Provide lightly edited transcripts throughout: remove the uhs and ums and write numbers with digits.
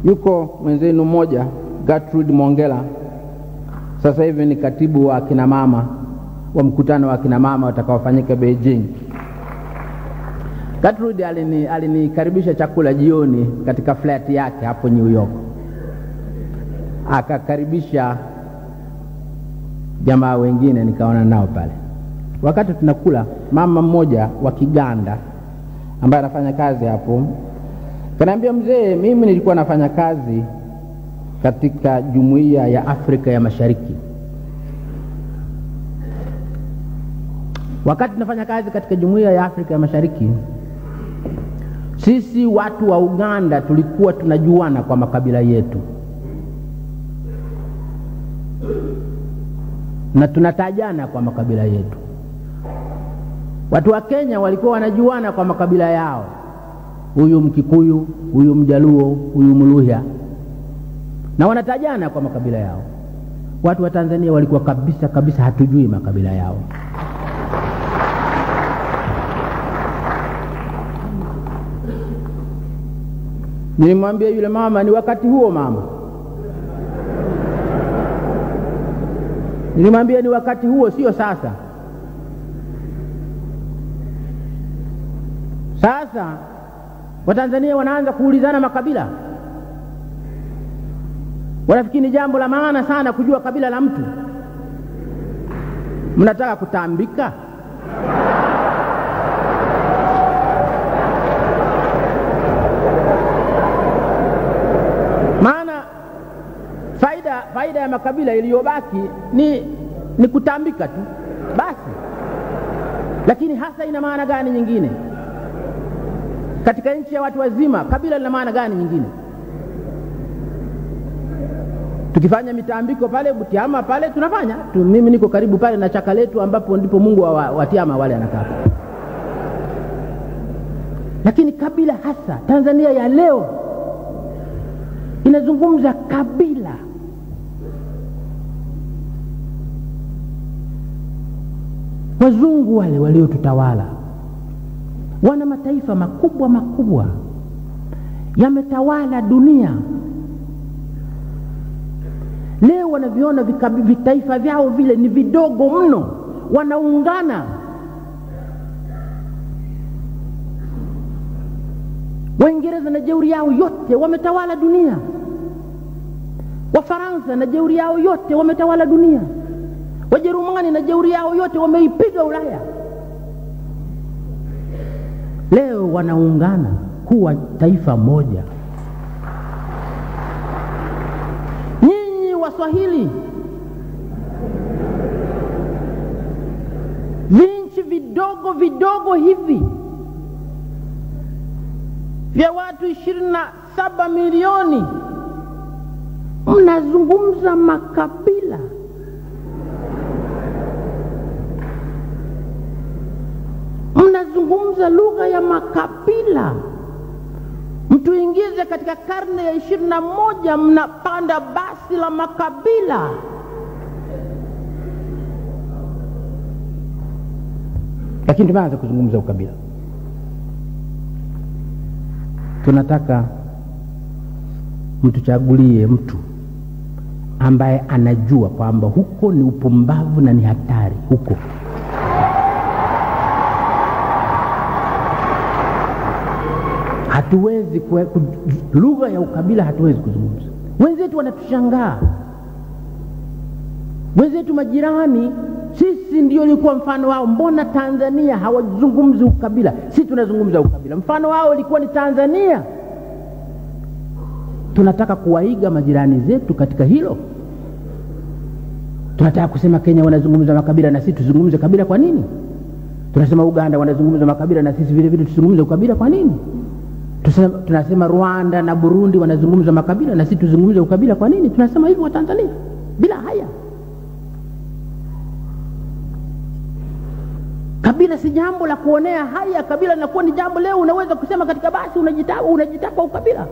Yuko mwenzenu mmoja Gertrude Mongella, sasa hivi ni katibu wa kina mama wa mkutano wa kina mama utakaofanyika Beijing. Gertrude alinikaribisha chakula jioni katika flat yake hapo New York. Akakaribisha jamaa wengine nikaona nao pale. Wakati tunakula, mama mmoja wa Kiganda ambaye anafanya kazi hapo kaniambia, mzee, mimi nilikuwa nafanya kazi katika Jumuiya ya Afrika ya Mashariki. Wakati nafanya kazi katika Jumuiya ya Afrika ya Mashariki, sisi watu wa Uganda tulikuwa tunajuana kwa makabila yetu na tunatajana kwa makabila yetu. Watu wa Kenya walikuwa wanajuana kwa makabila yao, huyu Mkikuyu, huyu Mjaluo, huyu Mluhya, na wanatajana kwa makabila yao. Watu wa Tanzania walikuwa kabisa kabisa hatujui makabila yao. Nilimwambia yule mama, ni wakati huo mama. Nilimwambia ni wakati huo, sio sasa. Sasa Watanzania wanaanza kuulizana makabila. Wanafikiri ni jambo la maana sana kujua kabila la mtu. Mnataka kutambika? Maana faida ya makabila iliyobaki ni kutambika tu basi. Lakini hasa ina maana gani nyingine? Katika nchi ya watu wazima kabila lina maana gani nyingine? Tukifanya mitambiko pale Butiama pale tunafanya tu, mimi niko karibu pale na chaka letu ambapo ndipo Mungu wa Watiama wale anakaa. Lakini kabila hasa Tanzania ya leo inazungumza kabila. Wazungu wale waliotutawala wana mataifa makubwa makubwa yametawala dunia. Leo wanaviona vitaifa vyao vile ni vidogo mno, wanaungana. Waingereza na jeuri yao yote wametawala dunia. Wafaransa na jeuri yao yote wametawala dunia. Wajerumani na jeuri yao yote wameipiga Ulaya. Leo wanaungana kuwa taifa moja. Nyinyi Waswahili, vinchi vidogo vidogo hivi vya watu 27 milioni, mnazungumza makabila. Mnazungumza lugha ya makabila. Mtuingize katika karne ya 21, mnapanda basi la makabila. Lakini tumeanza kuzungumza ukabila. Tunataka mtuchagulie mtu ambaye anajua kwamba huko ni upumbavu na ni hatari huko. Hatuwezi lugha ya ukabila hatuwezi kuzungumza. Wenzetu wanatushangaa. Wenzetu majirani, sisi ndio ilikuwa mfano wao. Mbona Tanzania hawazungumzi ukabila? Sisi tunazungumza ukabila. Mfano wao ilikuwa ni Tanzania. Tunataka kuwaiga majirani zetu katika hilo. Tunataka kusema Kenya wanazungumza makabila na sisi tuzungumze kabila kwa nini? Tunasema Uganda wanazungumza makabila na sisi vile vile tuzungumze ukabila kwa nini? Tunasema Rwanda na Burundi wanazungumza makabila na sisi tuzungumze ukabila kwa nini? Tunasema hivyo wa Tanzania bila haya. Kabila si jambo la kuonea haya. Kabila linakuwa ni jambo leo unaweza kusema katika basi unajitaka ukabila.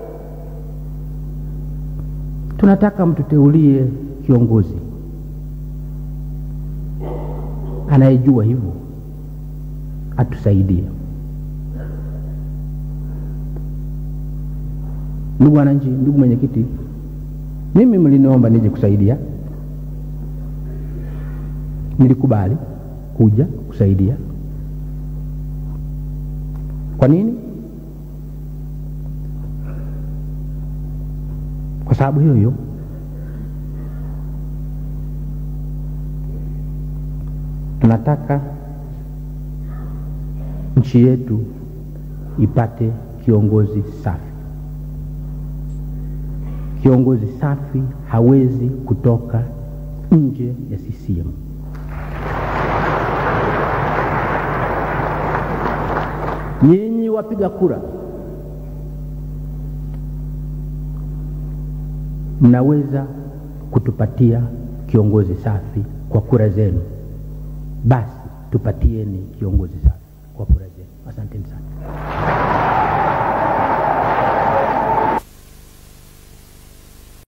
Tunataka mtuteulie kiongozi anayejua hivyo atusaidie. Ndugu wananchi, ndugu mwenyekiti, mimi mliniomba nije kusaidia, nilikubali kuja kusaidia. Kwa nini? Kwa sababu hiyo hiyo. Tunataka nchi yetu ipate kiongozi safi. Kiongozi safi hawezi kutoka nje ya CCM. Nyinyi wapiga kura mnaweza kutupatia kiongozi safi kwa kura zenu. Basi tupatieni kiongozi safi kwa kura zenu. Asanteni sana.